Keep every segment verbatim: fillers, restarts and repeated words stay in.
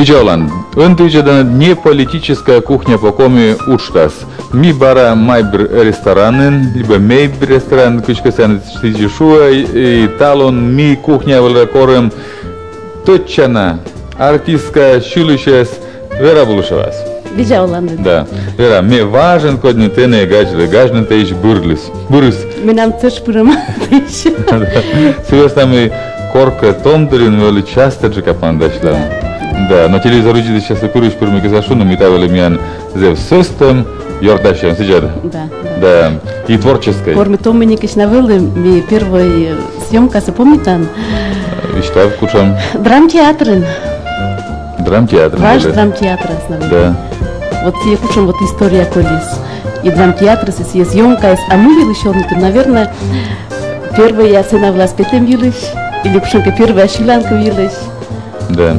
Видза оланныд. Ӧнтӧ видзӧданныд «Не политическая кухня по-коми» уджтас. Ми бара «Майб» ресторанын, либӧ «Мейб» ресторан, кыдзкӧ сэн сідзи шуа, и талун ми кухня вылӧ корим тӧдчана артистка, сьылысьӧс Вера Булышеваӧс. Видза оланныд. Да. Вера, ме важӧн кодьны тэнӧ гаджлы, гаджны тэысь бӧрыс. Бӧрыс. Менам тшӧтш пырӧма тэысь. Сы вӧсна мый коркӧ том дырйи вӧлі частӧджыка паныдасьлам. Да, но телевизор видзӧдысьяслы пырысь пыр ме кӧсъя шуны, мый та вӧлі миян зэв сӧстӧм ёртасьӧм, сідз-ӧ? Да, да. Да, и творческӧй. Кор ми томмӧникӧсь на вӧлім, ми первой, э, съёмкасӧ, помнитан? Висьтав, кутшӧм. Драмтеатрын. Драмтеатрын. Важ драмтеатрас на вӧлім. Да. Вот сійӧ кутшӧм вот история колис. И драмтеатрыс, и сійӧ съёмкаыс, а мый йылысь сёрнитім, наверно, первойя сцена вылас петӧм йылысь, или кутшӧмкӧ первойя сьыланкыв йылысь. Да.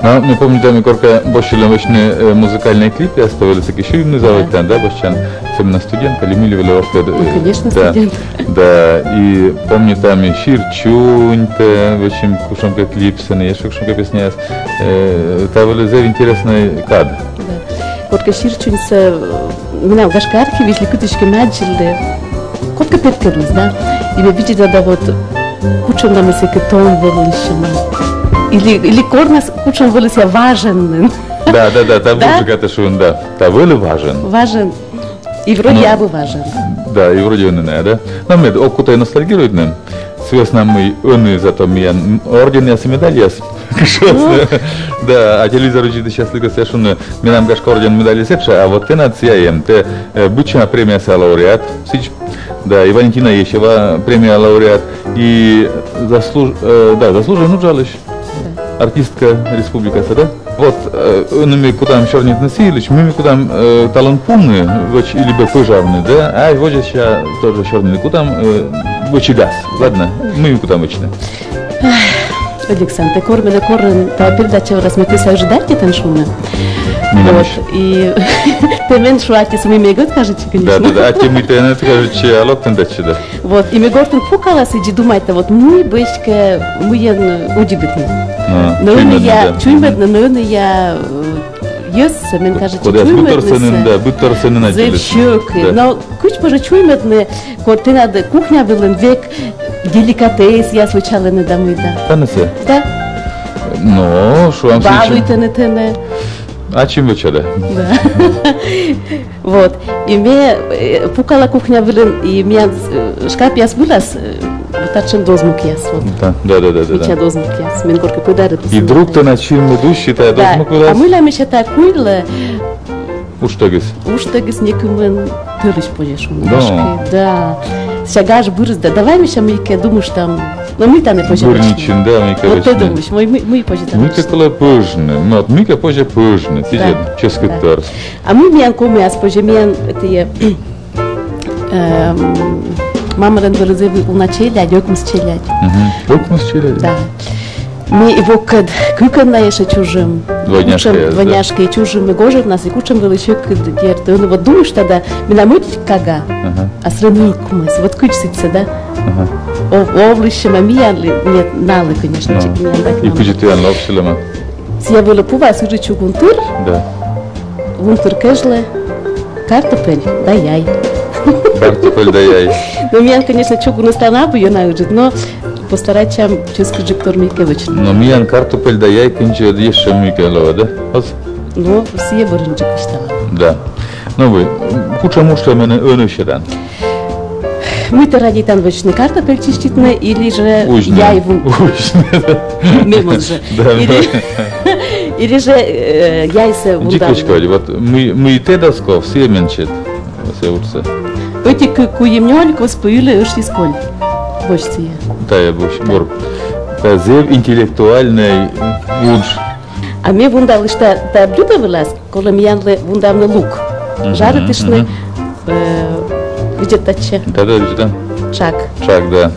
Но ми помнитам, ми коркӧ босьтылім вӧчны, э, музыкальнӧй клипъяс, тэ вӧлі сэки сьывны заводитан, да, босьтчан, сӧмын студентка ли мый ли вӧлі, ог тӧд. Ну, конечно, да, студент. Да, и помнитам, ми «Сир чуньтӧ» вӧчим кутшӧмкӧ клип, сэні ещӧ кутшӧмкӧ песняяс. Э, та вӧлі зэв интереснӧй кад. Да. Коркӧ «Сир чуньсӧ», э, менам, гашкӧ, архивысь ли кытыськӧ ме аддзылі. Кодкӧ петкӧдліс, да? И ме видзӧда да, вот, кутшӧм на мый сэки том вӧлі сэтшӧм. Или, или кор на с-, кутшӧм вӧлі сійӧ важӧн нин. Да, да, да, та бурджыка тэ шуин, да. Та вӧлі важӧн. Важӧн. И вроде абу важӧн. Да, и вроде ӧні на, да? Но мед ог кутӧй ностальгируйтны. Сы вӧсна мый ӧні зато миян орденъяс и медальяс. Да, а телевизор видзӧдысьяслы кӧсъя шуны, менам, гашкӧ, орден, медальыс этша, а вот тэнад сійӧ эм, тэ, э, быдсяма премияса лауреат, сідз, да, и Валентина Ещева премия лауреат, и заслуж-, э, да, заслуженнӧй уджалысь, да, артистка республикаса, да? Вот, э, ӧні ми кутам сёрнитны сы йылысь, мый ми кутам, э, талун пуны, вӧч-, либӧ пӧжавны, да? А водзӧ сэсся тоже сёрнитны кутам, э, вӧчигас. Ладно, мый ми кутам вӧчны. Эх, Александр, тэ кор менӧ корин та передача вылас, ме кӧсъя ӧжыт аттьӧ тэн шуны. Вот, и тэ мен шуа аттьӧсӧ, мый ме эг откажитчы, конечно. Да, да, да, аттьӧ, мый тэ эн откажитчы, а локтан татчӧ, да. Вот, и ме гортын пукала сідзи, думайта, вот, мый бы эськӧ, мыйӧн удибитны. Но ӧнія, чуймӧдны, да. Чуймӧдны, но ӧнія, э, йӧзсӧ, мен кажитчӧ, чуймӧднысӧ. Кодъяс быдтор сӧнын, да, быдтор сӧнын аддзылісны. Зэв сьӧкыд. Да. Но кыдз пӧ жӧ чуймӧдны, кор тэнад кухня вылын век деликатесъяс вӧчалӧны да мый да. Танӧ сійӧ? Да. Но, шуам, балуйтӧны тэнӧ. Ачым вӧча да. Да. Вот. И ме, э, пукала кухня вылын, и миян, э, шкапъяс вылас, э, вот татшӧм дозмукъяс, вот. Да, да, да, да, да. Мича дозмукъяс. Мен коркӧ подаритіс. И друг тэнад синмыд уси тайӧ дозмук вылас. А мыйла, мися, тайӧ куйлӧ. Уджтӧгыс. Уджтӧгыс некымын тӧлысь позьӧ шуны. Да. Гашкӧ, да. Сэсся гаж бӧрыс да. Давай, мися, мыйкӧ думыштам. Но мый тані позьӧ вӧчны? Гӧрничин, да, мыйкӧ вӧчны. Вот тэ думысь, мый, мый, мый позьӧ тані вӧчны? Мыйкӧ колӧ пӧжны. Но вот мыйкӧ позьӧ пӧжны. Да. Сідз, чӧскыдтор. А мый миян комияс позьӧ, миян этійӧ, эм, мамӧлӧн вӧлі зэв уна челядь, ӧкмыс челядь. Мгм. Ӧкмыс челядь? Да. Ми воккӧд кыкӧн на ещӧ чужим. Двойняшкаяс, да? Двойняшкаяс чужим, и гожӧрнас, и кутшӧм вӧлі сьӧкыд, дерт. Ӧні вот думышта да, менам ӧтик кага, ага, а сылӧн ӧкмыс. Вот кыдз сідзсӧ, да? Ага. Ов-, овлысьӧма миянлы, нет, налы, конечно, ну, чик миян бать-мамлы. И кыдзи тіянлы овсьылӧма? Сійӧ вӧлі пуwas ыджыд чугун тыр. Да. Вунтыр кежлӧ картопель да яй. Картопель да яй. Но миян, конечно, чугуныс тані абу ёна ыджыд, но постарайтчам чӧскыдджыктор мыйкӧ вӧчны. Но миян картопель да яй кындзи ещӧ мыйкӧ лоӧ, да? Вот. Но сійӧ бӧрынджык висьтала. Да. Но вы, кутшӧм уджтӧ менӧ ӧні сетан? Мый тэ радейтан вӧчны, картопель чиститны или же яй вун-, узьны. Ме мон жӧ. Да, или, да. Или же, э, яйсӧ вундавны. Дзик веськодь, вот мый, мый тэ досков, сійӧ менсьыд, сійӧ уджсӧ. Ӧти-кык-куим-нёль кос пӧ ылі, ӧшйис коль. Босьт сійӧ. Тайӧ босьт, бур. Тайӧ зэв интеллектуальнӧй удж. А ме вундалышта тайӧ блюдо вылас, колӧ миянлы вундавны лук. Мгм, жаритыштны, мгм. Э, видзӧд татчӧ. Да, да, видзӧда. Тшак. Тшак, да.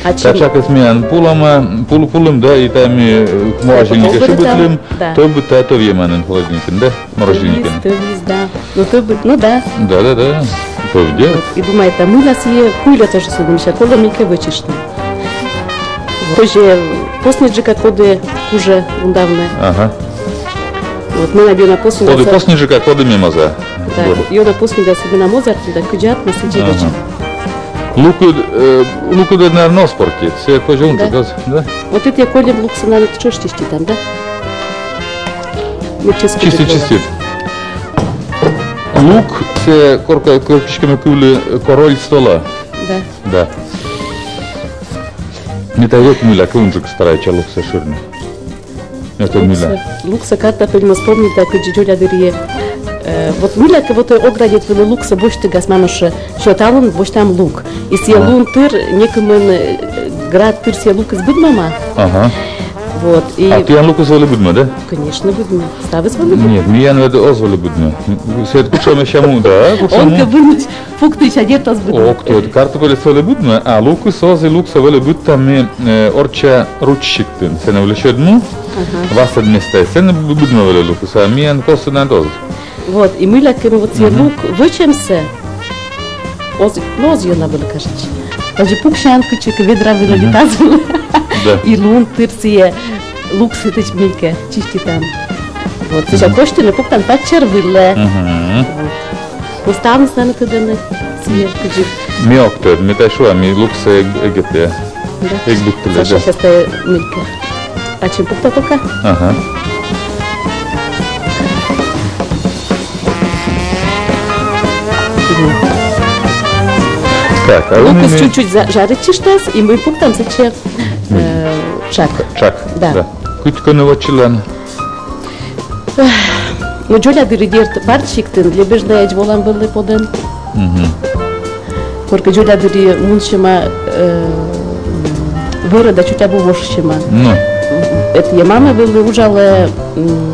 А та тшакыс миян пулӧма, пул-, пулім, да, и тайӧ ми, э, морозильникӧ шыбитлім, да. Тӧвбыд тайӧ тӧвйӧма нин холодильникын, да? Морозильникын. Тӧвйис, тӧвйис, да. Ну, тӧвбыд, ну да. Да, да, да. Тӧвйӧ. Вот. И думайта, мыйла сійӧ куйлӧ тоже сылы, мися, колӧ мыйкӧ вӧчыштны. Позьӧ посниджыка коді кужӧ вундавны. Ага. Вот, менам ёна поснида... Коді посниджыка, коді мемаза. Да, вот. Ёна поснида сы менам оз артмы да, кыдзи артмас, сідзи вӧча. Лукыд, э, лукыд, наверно, оз портит. Сійӧ козьӧ унджык оз, да? Вот эті кольӧм луксӧ, наверно, тшӧтш чиститам, да? Чистит, чистит. Лук, сійӧ коркӧ, кыдзкӧ ме кывлі, король стола. Да. Да. Ме тай век мыйла кӧ унджык старайтча луксӧ шырны. Это мыйла. Луксӧ, луксӧ, картапель, ме вспомнита, кыдзи дзоля дырйи. Э, вот мыйла кӧ вот оградет вылӧ луксӧ босьтігас, мамӧ шуӧ, сё талун босьтам лук. И сійӧ лун тыр, некымын, э, град тыр сійӧ лукыс быдмӧма. Ага. Вот, и... А тіян лукыс вӧлі быдмӧ, да? Конечно, быдмӧ. Ставыс вӧлі быдмӧ. Нет, миян ӧд оз вӧлі быдмӧ. Сійӧ кутшӧмӧсь, муна, да, кутшӧмӧсь. Он кӧ вынмысь пуктыны, а дерт оз быдмы. Ог тӧд, картапельыс вӧлі быдмӧ, а лукыс оз, и луксӧ вӧлі быдтам ми, э, орчча руч сиктын. Сэні вӧлі сьӧд му, ва сьӧд места, сэні бы-, быдмӧ вӧлі лукыс, а миян костынад оз. Вот, и мыйла кӧ ми вот сійӧ лук вӧчӧмсӧ, оз, ну, оз ёна вӧлі, кажитчӧ. Даже пуксян кытчӧкӧ ведра вылӧ, литас вылӧ. Да. И лун тыр сійӧ луксӧ тшӧтш мыйкӧ чиститан. Вот, сэсся костьыны пуктан паччӧр вылӧ. Вот. Кӧсйӧны, наверно, тӧдны сійӧ кыдзи. Ме ог тӧд, ме тай шуа, ме луксӧ эг, эг эті. Да. Эг быдтылӧ, да. Саша, сейчас тай мыйкӧ. Ачым пукта пока. Ага. Так, а лукыс чуть-чуть за-, жаритчыштас, и ми пуктам сэтчӧ, э, тшак. Тшак, да. Да. Кыдз кӧні вӧчылан? Ну, дзоля дырйи, дерт, Парч сиктын Лебежнӧйӧдз волам вӧлі подӧн. Мгм. Коркӧ дзоля дырйи мунсьӧма, э, вӧрӧ да чуть абу вошсьӧма. Ну. Эті мамӧ вӧлі уджалӧ, м,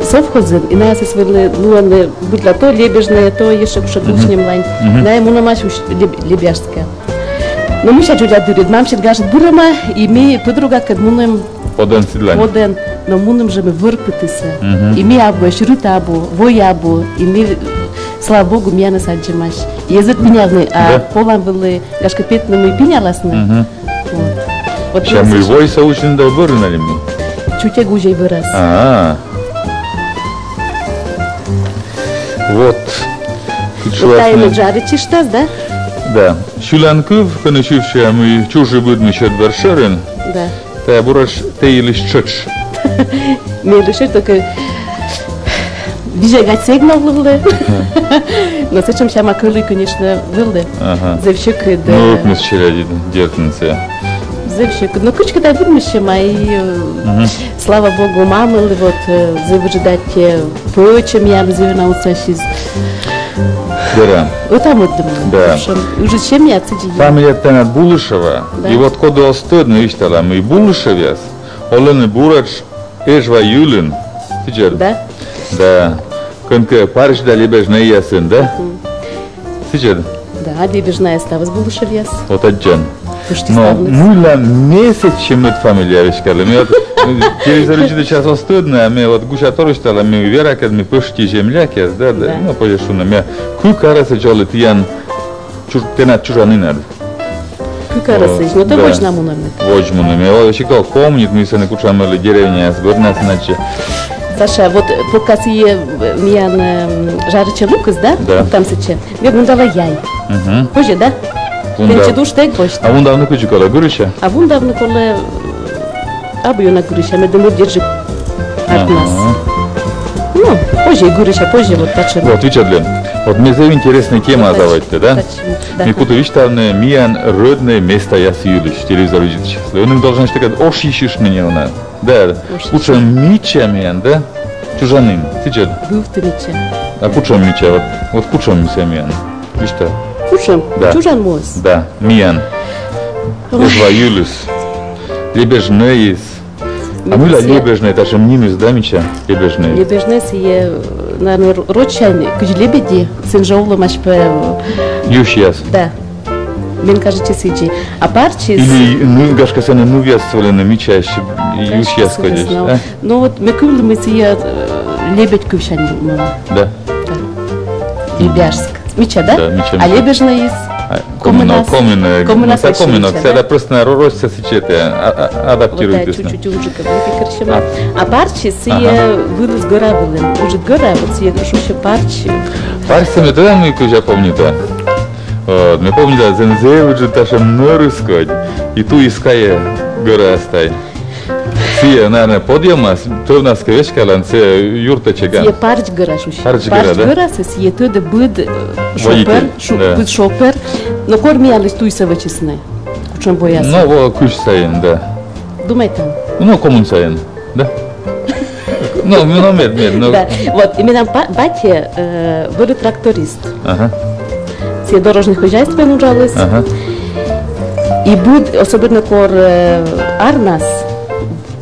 совхозын, и наясыс вӧлі, ну, ӧні быдлаӧ то Лебежнӧйӧ, то ещӧ кутшӧмкӧ ним лань. Мгм. Найӧ мунӧмаӧсь усь Леб-, Лебяжскӧ. Но мися, дзоля дырйи, мамсьыд, гашкӧ, бырӧма, и ми пӧдругакӧд мунім подӧн сидлань. Подӧн, но мунім жӧ ми вӧр пытісӧ. Мгм. И ми абуӧсь рыт абу, вой абу, и ми, слава богу, миянӧс аддзӧмаӧсь. Эз ӧд пинявны, а, да, колам вӧлі, гашкӧ, петны, мый пиняласны. Мгм. Вот. Вот. Сэсся мый войсӧ узьны да вӧрын али мый? Чуть эг узьӧй вӧрас. А-а. Вот. Вот тайӧ жаритчыштас, да? Да. Сьыланкыв, кӧні сьывсьӧ, мый чужи быдмысь ӧд вӧр шӧрын. Да. Тайӧ буретш тэ йылысь тшӧтш. Ме йылысь тшӧтш, только визьӧ гашкӧ эг новлывлы. Но сэтшӧм сяма кӧлуй, конечно, вӧлі. Ага. Зэв сьӧкыд. Ну, ӧкмыс челядьыд, дерт нин, сійӧ. Зэв сьӧкыд. Но кыдзкӧ тай быдмысь сяма, и, э, слава богу, мамӧлы вот, э, зэв ыджыд аттьӧ, пӧчӧ миян зэв ёна отсасис. Вера. Ӧта-мӧддӧма. Да. Ӧшӧм ыджыд семья сідзи. Фамилия тэнад Булышева. Да. И вот коді оз тӧд, но висьтала, мый Булышевъяс олӧны буретш Эжва йылын. Сідз ӧд? Да. Да. Кӧнкӧ Парч да Лебежнӧйясын, да? Мгм. Сідз ӧд? Да, Лебежнӧйяс ставыс Булышевъяс. Вот аддзан. Но мыйла ме сэтчӧ мӧд фамилия веськалі? Ме вот, э, телевизор видзӧдысьяс оз тӧдны, а ме вот гусяторйысьтала, ме вермасьӧ, мый пӧшти землякъяс, да, да. Да. Ну, позьӧ шуны, ме кык арӧсӧдз олі тіян чуж-, тэнад чужанінад. Кык арӧсӧдз, но тэ водз на мунін. Водз мунін. Ме вот сиктӧ помнит, мый сэні кутшӧм вӧлі деревняяс, бӧрнас иначе. Саша, вот, э, пока сійӧ, э, миян, э, жаритчӧ лукыс, да? Да. Там сэтчӧ. Ме вундала яй. Мгм. Позьӧ, да? Вундав. Тэнсьыд уджтӧ эг босьт. А вундавны кыдзи колӧ, гырыся? А вундавны колӧ, э, абу ёна гырыся, медым ӧдйӧджык артмас. Ага. Ну, позьӧ гырыся, позьӧ вот татшӧм. Вот, видзӧдлы. Вот ме зэв интереснӧй тема заводиті, да? Татшӧм, да. Ме куті висьтавны миян рӧднӧй местаяс йылысь телевизор видзӧдысьяслы. Ӧні должен сьӧкыд ошйысьыштны неуна. Да, кутшӧм мича миян, да? Чужанін, сідз ӧд? Быдті мича. А кутшӧм мича, вот, вот кутшӧм мича миян? Висьтав. Кутшӧм? Да. Чужан муыс? Да, миян. Ой. Эжва йылыс. Лебежнӧйыс. А мыйла Лебежнӧй, татшӧм нимыс, да, мича? Лебежнӧй. Лебежнӧй сійӧ, э, наверно, ро-, рочсянь, кыдз лебеди, сэн жӧ овлӧмаӧсь пӧ, э, юсьяс. Да. Мен кажитчӧ, сідзи. А Парчыс... Или, ну, гашкӧ, сэні нывъяс вӧліны мичаӧсь, юсьяс кодьӧсь, а? Ну вот, ме кывлі, мый сійӧ, э, лебедь кывсянь мунӧ. Да. Да. Лебяжск. Мича, да? Да, мича, мича. А Лебежнӧйыс? А, комынок, комынок, комынок, комынок, сійӧ просто на ро-, росьтсӧ сэтчӧ, а, а, адаптируйтісны. Вот, да, чуть-чуть унджык, а, выльысь керсьӧма. А. А парчыс сійӧ вылыс гӧра вылын. Унджык гӧра, вот сійӧ шусьӧ парч. Парчсӧ ме тӧда мый кузя помнита. Вот, ме помнита, зэв ыджыд татшӧм нӧрыс кодь. И туйыс кайӧ гӧраӧс тай. Сійӧ, наверно, подъёмас, тӧвнас кӧ веськалан, сійӧ юртӧ чеган. Сійӧ парч гӧра шусьӧ. Парч гӧра, да? Парч гӧрасӧ сійӧ тӧдӧ быд, э, шопӧр, шу-, да, быд шопӧр. Но кор миянлысь туйсӧ вӧчисны? Кутшӧм воясӧ? Но, во, кызь сайын, да. Думайтан. Но, комын сайын, да. Но, но, мед, мед, но. Да. Вот, и менам ба-, батьӧ, э, вӧлі тракторист. Ага. Сійӧ дорожнӧй хозяйствоын уджаліс. Ага. И быд, особенно кор, э, арнас,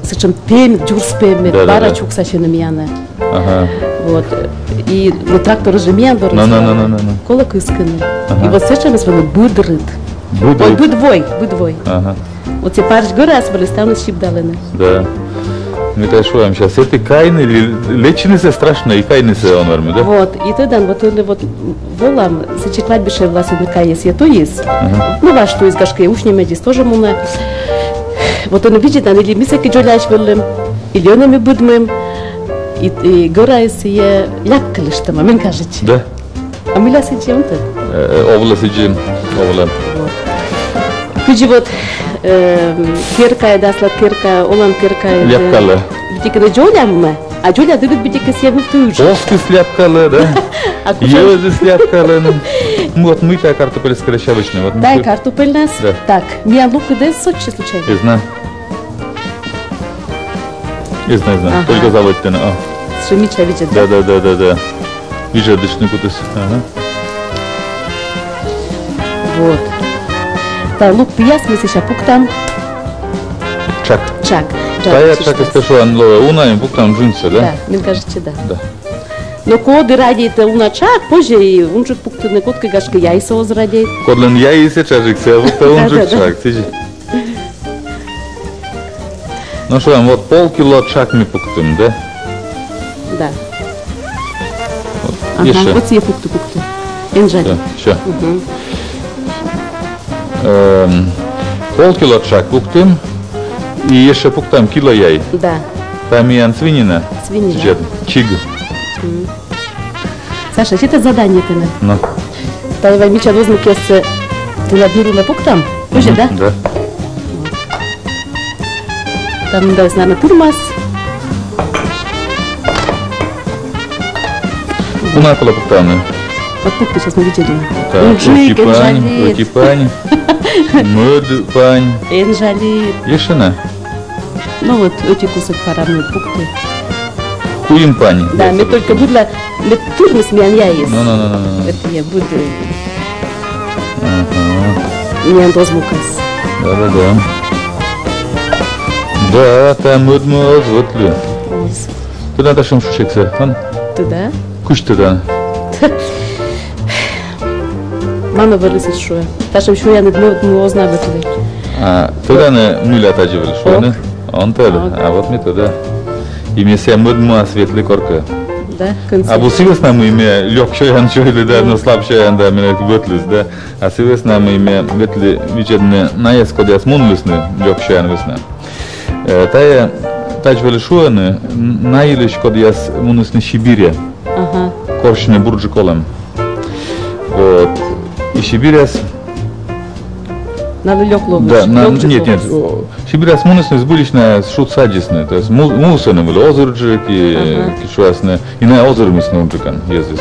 сэтшӧм пемыд, дзурс пемыд, да, да, бара, да, чуксасьӧны миянӧ. Ага. Вот. И, ну, тракторыс жӧ миян дорас. Но, но, но, но, но, но. Колӧ кыскыны. Ага. И вот сэтшӧмыс вӧлі быд рыт. Быд рыт. Ой, быд вой, быд вой. Ага. Вот сійӧ парч гӧрас вӧлі ставныс сибдалӧны. Да. Ме тай шуа, мися, сэті кайны ли-, лэччынысӧ страшнӧ, и кайнысӧ он вермы, да? Вот, и тӧдан, вот ӧні вот волам, сэтчӧ кладбище вылас ӧні кайис, и туйыс. Ага. Ну, важ туйыс, гашкӧ, усьнӧмӧдзыс тоже мунӧ. Вот ӧні видзӧдан, или ми сэки дзоляӧсь вӧлім, или ӧні ми быдмим, и, и гӧраыс сійӧ ляпкылыштӧма, мен кажитчӧ. Да. А мыйла сідзи, он тӧд? Э, овлӧ сідзи, овлӧ. Вот. Кыдзи вот, эм, керкаыд, аслад керка, олан керкаыд, э, ляпкалӧ. Быттьӧкӧ дзоляммӧ, а дзоляд дырйи быттьӧкӧ сійӧ вывті ыджыд. Постыс ляпкалӧ, да? А кутшӧм? Йӧзыс ляпкалӧ, ну. Ну вот мый тайӧ картупельсӧ карӧ сявысьны, вот. Тайӧ картупельнас? Да. Так, миян лукыд эз сотчы случайно? Эз на. Эз на, эз на. Ага. Только заводитӧны, а. Сэтшӧм мича видзӧд, да? Да, да, да, да, да. Видзӧдысьны кутіс. Ага. Вот. Тайӧ лук пиас ми сэсся пуктам. Тшак. Тшак. Тайӧ тшакыс, тэ шуан, лоӧ уна, и пуктам джынсӧ, да? Да, мен кажитчӧ, да. Да. Но коді радейтӧ уна тшак, позьӧ и унджык пуктыны, кодкӧ, гашкӧ, яйсӧ оз радейт. Кодлӧн яйыс этшаджык, сійӧ пуктӧ унджык тшак, сідзи. Ну что, вот полкило тшак ми пуктім, да? Да. Вот. Ага, ещё. Вот сійӧ пукты, пукты. Эн жалит. Всё, всё. Мгм. Эм, полкило тшак пуктім, и ещё пуктам кило яй. Да. Тайӧ миян свинина. Свинина. Сэтшӧм чиг. Мгм. Саша, сетӧ задание тэнӧ. Ну. Тайӧ вай мича дозмукъяссӧ тэнад ныр улӧ пуктам. Позьӧ, да? Да. Там, да, наверно, тырмас. Уна колӧ пуктавны. Вот пукты, сейчас ми видзӧдлам. Так, унджык, ӧти пань, жалит. Ӧти пань. Мӧд пань. Эн жалит. Ещё на. Ну вот, ӧти кусок пара мед пукты. Куим пань. Да, ме только быдла, ме тырмис миян яйыс. Ну, ну, ну, ну, ну. Ӧти я быд. Ага. Миян дозмукас. Да, да, да. Да, тайӧ мӧд муӧ оз вӧтлы. Оз. Тӧдан татшӧм шусьӧксӧ, он? Тӧда. Кыдз тӧдан? Мамӧ вӧлі сідз шуӧ. Татшӧм сёяныд мӧд му оз на вӧтлы. А тӧдан, мыйла тадзи вӧлі шуӧны? Ог. Он тӧд. Ог. А вот ме тӧда. И ме сійӧ мӧд муас ветлі коркӧ. Да, кӧнсӧ. Абу сы вӧсна, мый ме лёк сёян сёйлі да, но слаб сёян да, менӧ вӧтліс, да. А сы вӧсна, мый ме ветлі видзӧдны найӧс, кодъяс мунлісны лёк сёян вӧсна. Э, тайӧ тадз вӧлі шуӧны, н-, на йылысь, кодъяс мунісны Сибирӧ. Ага. Корсьны бурджык олӧм. Вот. И Сибирас. Налы лёк лоис. Да, на, лёк нет, нет. О, Сибирас мунісны, збыльысь найӧс шуд саддзисны. То есть му-, муыс ӧні вӧлі озырджык и, э, ага, кыдз шуасны, и найӧ озырмисны унджыкӧн йӧзыс.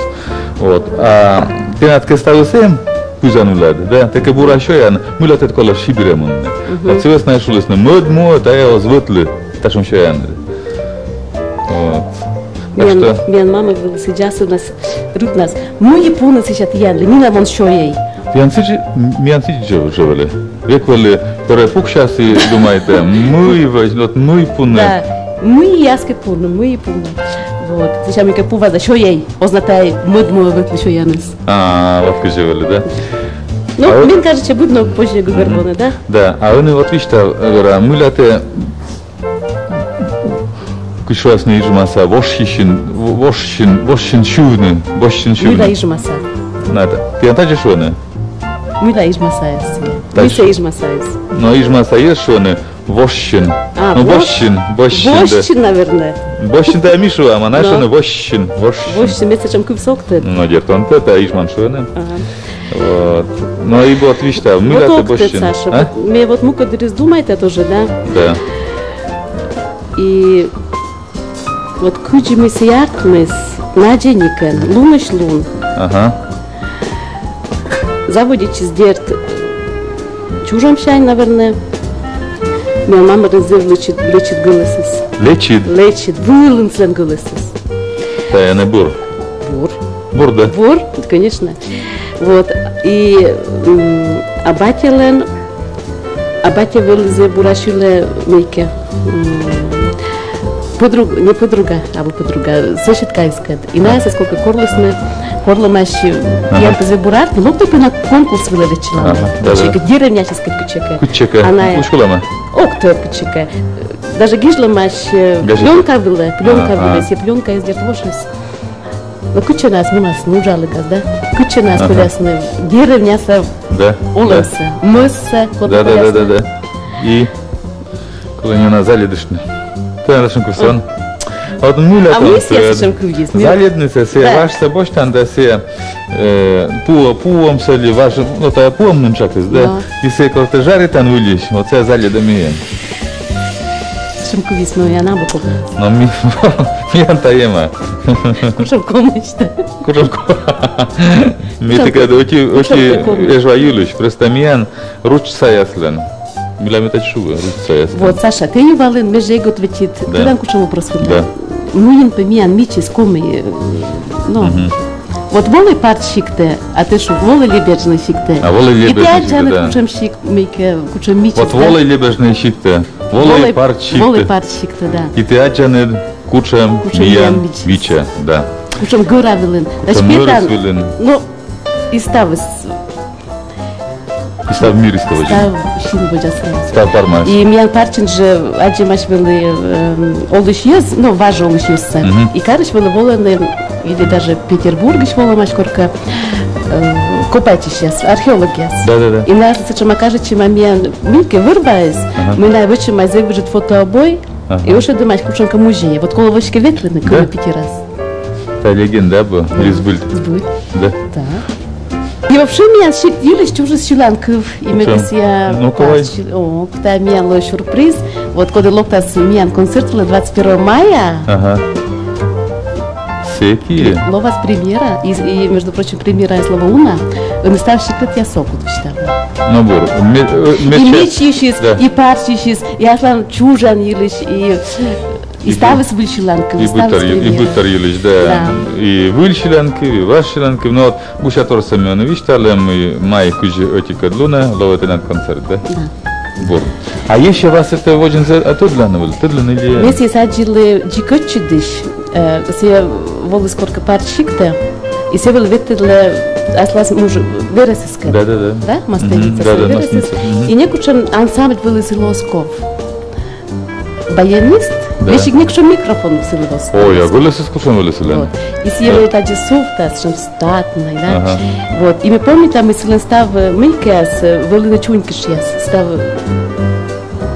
Вот. А тэнад кӧ ставыс эм пызан улад, да, тэкӧд бура сёян, мыйла тэд колӧ Сибирӧ мунны. Мгм. Вот сы вӧсна найӧ шулісны, мӧд му тайӧ оз вӧтлы татшӧм сёян. Вот. Так миян, что миян мамӧ вӧлі сідз асывнас, рытнас: мый пуны сэсся тіянлы, нинӧм он сёйӧй. Тіян сідзи, миян сідзи жӧ, жӧ вӧлі. Век вӧлі, кор пуксяс и думайтӧ, мый вӧлі, вот мый пуны. Да, мый аски пуны, мый пуны. Вот. Сэсся мыйкӧ пу вайӧ: сёйӧй, оз на тайӧ мӧд му вӧтлы сёяныс. А, вот кыдзи вӧлі, да? Ну, а мен кажитчӧ, быд ног позьӧ гӧгӧрвоны, да? Да, а ӧні вот висьтав, Вера, мыйла тэ кыдз шуасны Ижмаса, вошйысин, вошйысин, вошйысин сьывны, вошйысин сьывны. Мыйла Ижмаса? Надо. Тіян тадзи шуӧны? Мыйла ижмаса эз? Мися, ижмаса эз. Но ижмаса эз шуӧны вошсьын. А, ну, вошсьын, вошсьын, да. Вошсьын, наверное. Вошсьын да, Миша, а мана шуӧны вошсьын, вошсьын. Вошсьын, ме сэтшӧм кывсӧ ог тӧд. Но дерт он тӧд, а ижман шуӧны. Ага. Вот. Но и вот висьтав, мыйла тэ вошсьын. Саша, а? Вот ме вот мукӧд дырйиыс думайта тоже, да? Да. И вот кыдзи мися артмис, надзӧникӧн, лунысь лун. Ага. Заводитчис, дерт, чужӧмсянь, наверное. Миян мамыдлӧн зэв лэчыд, лэчыд гӧлӧсыс. Лэчыд? Лэчыд, вылын сылӧн гӧлӧсыс. Тайӧ нӧ бур? Бур. Бур, да? Бур, конечно. Вот. И, м, а батьӧлӧн, а батьӧ вӧлі зэв бура сьылӧ мыйкӧ. М, подруг-, не подруга, абу подруга, соседкаыскӧд. И найӧс сколько корлісны, корлӧмаӧсь, ага, пиянтӧ зэв бура артмӧ, локтӧй пӧ на конкурс вылӧ, лэдзлам. Ага, да, да. Кытчӧкӧ, деревнясьыскӧд кытчӧкӧ. Кытчӧкӧ. А найӧ уськалӧма? Ог тӧд кытчӧкӧ. Даже гижлӧмаӧсь, э, газета. Плёнка вылӧ, плёнка вылӧ, сійӧ плёнкаыс, дерт, вошис. Но кытчӧ найӧ мунасны, уджалігас, да? Кытчӧ найӧ кольясны, деревняса, да, олӧмсӧ, да, мӧссӧ, да, да, да, да. И кӧні нӧ на заледыштны. Тайӧ сэтшӧм кывсӧ он. А вот мыйла, а мися, сэтшӧм кывйыс. Заледнысӧ сійӧ, да, важсӧ босьтан да сійӧ, э, пуӧ-, пуӧмсӧ ли важ, ну, тайӧ пуӧм нин тшакыс, да? Да. И сійӧ кӧ тэ жаритан выльысь, вот сійӧ заледӧ миян. Сэтшӧм кывйыс, но я на боков. Но ми, миян тайӧ эм. Кутшӧм комысь. Кутшӧм ко-, ми тыка ӧти, ӧти Эжва йылысь, просто миян ручсаяслӧн. Мыйла ме тадз шуа, ручсаяслӧн. Вот, Саша, тэ юалін, ме жӧ эг ответит. Да. Тӧдан, кутшӧм вопрос вӧлі. Да. Мыйын пӧ миян мичыс коми, э, но. Мгм. Вот волӧй парт сиктӧ, а тэ шуан, волӧй Лебяжнӧй сиктӧ. А волӧй Лебяжнӧй сиктӧ, да. И тэ аддзаныд, кутшӧм сик-, мыйкӧ, кутшӧм мичыс. Вот волӧй Лебяжнӧй сиктӧ. Волӧй парт сиктӧ. Волӧй парт сиктӧ, да. И тэ аддзаныд, кутшӧм, кутшӧм миян мичыс. Миян мичыс. Да. Кутшӧм гӧра вылын. Кутшӧм нӧрыс вылын. Но и ставыс. И став мирыс тэ водзын. Став син водзас. Став пармас. И миян парчӧн жӧ аддзӧмаӧсь вӧлі, эм, олысь йӧз, но важ олысь йӧзсӧ. Мгм. И карысь вӧлі волӧны, или даже Петербургысь волӧмаӧсь коркӧ, э, копайтысьяс, археологъяс. Да, да, да. И найӧ сэтшӧма кажитчӧма миян мыйкӧ вӧр-ваыс, ага, мый найӧ вӧчӧмаӧсь зэв ыджыд фотообой, ага, и ошйӧдӧмаӧсь кутшӧмкӧ музейӧ. Вот колӧ вӧчкӧ ветлыны, да, кӧні Питерас. Тайӧ легенда абу, да, или збыль? Збыль. Да? Да. И вообще миян сикт йылысь чужис сьыланкыв, и ме кӧсъя, ну, кывза. О, тайӧ миянлы сюрприз. Вот коді локтас миян концерт вылӧ двадцать первого мая. Ага. Сэки. Лоас премьера, и, и, между прочим, премьера из лоас уна, ӧні став сиктъяс ог кут висьтавны. Ну, бур. Ме-, э, и мичысьыс, да, и парсьысьыс, и аслам чужан йылысь, и И ставыс выль сьыланкыв, и ставыс быттьӧ, и премьера. И быттьӧ йылысь, да. Да. И выль сьыланкыв, и важ сьыланкыв. Но вот гусяторсӧ ми ӧні висьталім, и май кызь ӧтикӧд лунӧ лоӧ тэнад концерт, да? Да. Бур. А ещӧ васӧ тэ водзын зэв, а, тӧдлан вӧлі, тӧдлан или? Ме сійӧс аддзылі дзик ӧтчыдысь, э, сійӧ воліс коркӧ парт сиктӧ, и сійӧ вӧлі ветлӧдлӧ аслас муж верӧсыскӧд. Да, да, да. Да, мастер. Мгм. Да, да, верӧсыс. Мгм. И некутшӧм ансамбль вӧлі сылы оз ков. Баянист, да, весиг некутшӧм микрофон сылы оз ков. Ой, а гӧлӧсыс кутшӧм вӧлі сылӧн. Вот. И сійӧ вӧлі тадзи сувтас, сэтшӧм статнӧй, да. Ага. Вот. И ме помнита, мый сылӧн став, э, мыйкӧяс, э, вӧліны чунькытшъяс, став,